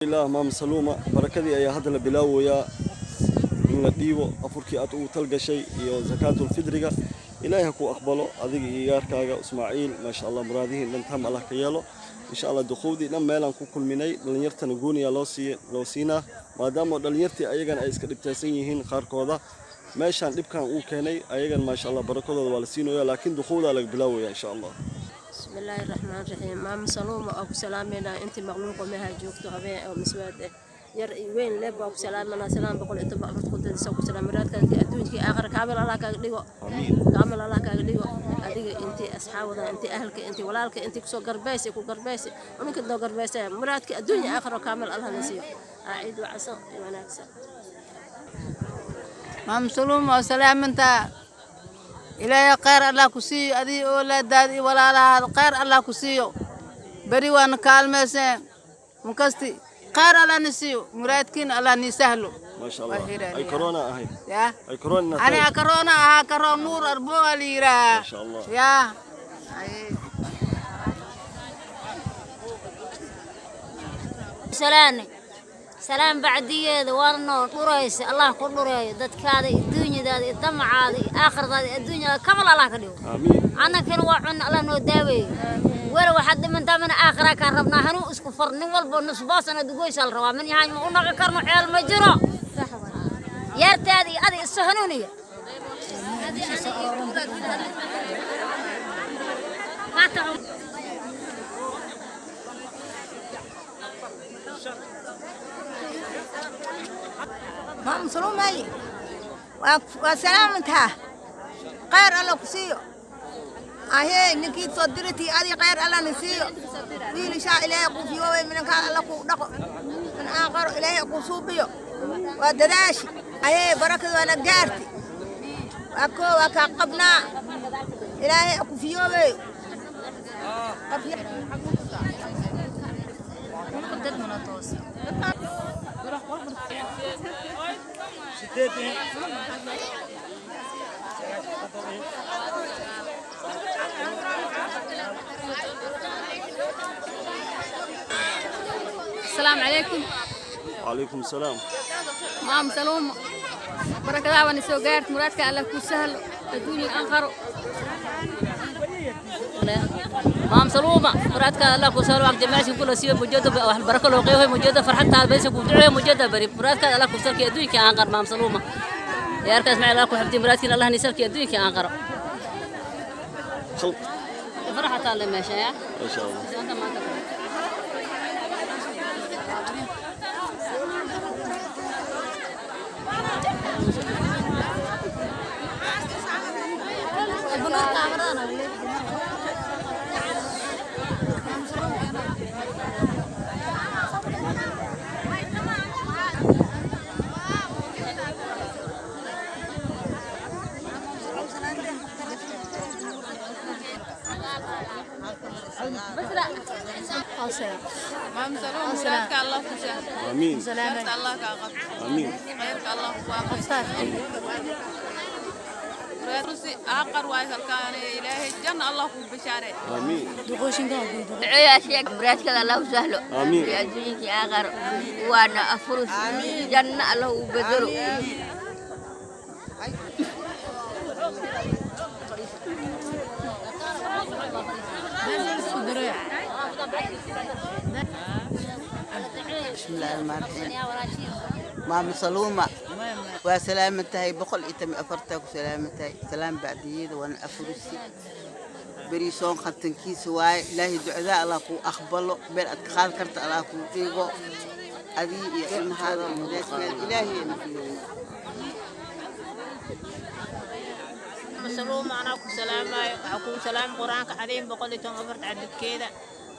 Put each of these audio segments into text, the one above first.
Ilaah, Maam Saluuma, barakadii ayaa hadda la bilaawayaa in la dhiibo afurkii aad ugu talgashay iyo zakaatulfidriga. Ilaahay ha ku aqbalo adiga iyo yaarkaaga Ismaaciil. Maasha Allah, muraadihiin dhan tam Allah ka yeelo, insha Allah. Duqowdii dhan meelaan ku kulminay, dhalinyartana gooniyaa loo siiy loo siinaa, maadaama dhalinyartii ayagana ay iska dhibtaysan yihiin qaarkooda meeshaan dhibkan uu keenay. Ayagan, maasha Allah, barakadooda waa la siinaya, laakiin duqowdaa laga bilaawaya, insha Allah. Bismillaahi raxmaan raxiim. Maama Saluuma, waa ku salaameynaa. Intii maqluuqa meha joogto, habeen oo miswaad eh, yar iyo weyn leeb, waa ku salaamanaa. Salaam 114 kudadisa ku salaam. Muraadkaadkii adduunkii aakhira kaamil Allah kaaga dhigo. Aamiin. Kaamil Allah kaaga dhigo adiga, intii asxaabada, intii ahalka, intii walaalka, intii kusoo garbaysa, ku garbaysa, uninka noo garbaysa. Muraadkii adduunya aakhira kaamil Allah na siiyo. Aa ciid wacsan iyo wanaagsan. Maam Saluum, waa salaamantaa. Ilaahay khayr Allah ku siiyo, adiga oolaadaada iyo walaalahaada khayr Allah ku siiyo. Beri waana kaalmayseen makasti. Khayr Allah na siiyo, muraadkiina Allah nii sahlo. Maasha Allah. Waa hiraan. Ay corona ahayd. Yaa. Ay corona. Aniga karoona ahaa, karoon Nuur Arboa la yidhaahaa. Maasha Allah. Yaa. Salaane salaan bacdigeeda, waana noo dhuraysa. Allah ku dhureeyo dadkaada iyo duunyadaada iyo damacaada iyo aakhiradaada iyo adduunyadaada kamal Allah ka dhigo. Aamiin. Annagana waa cunna, Allah noo daaweeyo. Wala waxaad dhimantaa mana aakhira kaa rabnaa. Hanuu isku far nin walba nusboosan adugoysa la rabaa. Min yahay ma u naqi karno, ceel ma jiro. Yeertaada iyo adiga isu hanuuniya. Maam Saluumay, waa salaamantaa. Khayr Alla ku siiyo. Ahee, ninkii soo diritii adi, khayr Alla na siiyo. Wiilishaa Ilaahay ku fiyoobay, minankaa Alla ku dhaqo, min aaqaro Ilaahay ku suubiyo. Waa dadaashi. Ahee, barakada waa na gaarti. Waa koo, waa kaa qabnaa. Ilaahay ku fiyoobayo. Asalaamu calaykum. Calaykum salaam. Maam Saluuma, barakadaa waana soo gaarta. Muraadka Allah kuu sahlo adduunya aakharo. Maam Saluuma, muraadka Allah ku sahlo. Jamaacsi kula siiyo mujada wax barako loo qeeyo mujada farxadtaada baysa ku duceeyo mujada bari. Muraadka Allah ku salki adduunka aan qar. Maam Saluuma, yaarkaas macay Allah ku xifdi. Muraadkiina Allah ni salki adduunka aan qaro. Khal farxataa la meesha ya. Maasha Allah. Maam Saluum, muraadka Allah ku sahlo. Aamiin. Sharta Allah kaa qabto. Aamiin. Khayrka Allah ku waafajiyo. Muraad aaqar waay halkaane. Ilaahay janna Allah kuu bishaare. Aamiin. Duceeyaasheeg, muraadkada Allah u sahlo. Aamiin. Iyo adduunyakii aakharo waana afurus, janno Allah u bedelo. Bismillahi raxmaan raxiim. Maama Saluuma, waa salaaman tahay. 114-taa ku salaaman tahay. Salaam bacdiyada, waana afurusi. Beri soon khatankiisa waaye. Ilaahay ducadaa Allah kuu aqbalo. Meel aad ka qaadi karta Allah kuu dhigo, adii iyo ilmahaada iyo naaskaada. Ilaahay na fiiriyo. Saluuma, anaa ku salaamayo. Waxaa kugu salaamay Qur-aanka cadiim 114-ta cadadkeeda.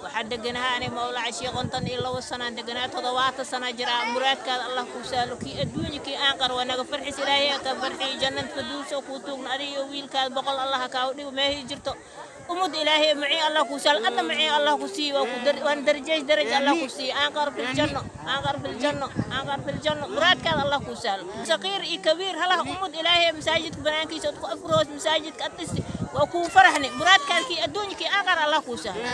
Waxaa deganahaa ani Mawlaca Shiikh 52 sanaan deganaa, 70 sana jiraa. Muraadkaada Allah kuu sahlo, kii adduunya kii aan qar. Waa naga farxis, Ilaahay ka farxiyo. Jannad faduuso kuu tuugna adiga iyo wiilkaada. 100 Allah ha kaa dhigo meehii jirto. Ummadda Ilaahay macii Allah kuu sahlo, adna macii Allah ku siiyo. Waa ku dar waan darajays daraja Allah ku siiyo. Aan qar fil janno, aan qar fil janno, aan qar fil janno. Muraadkaada Allah kuu sahlo, saqiir iyo kabiir halaha. Ummad Ilaahay masaajidka banaankiisa ood ku afroos, masaajidka ad dhisti, waa kuu faraxni. Muraadkaada kii adduunya kii aan qar Allah kuu sahlo.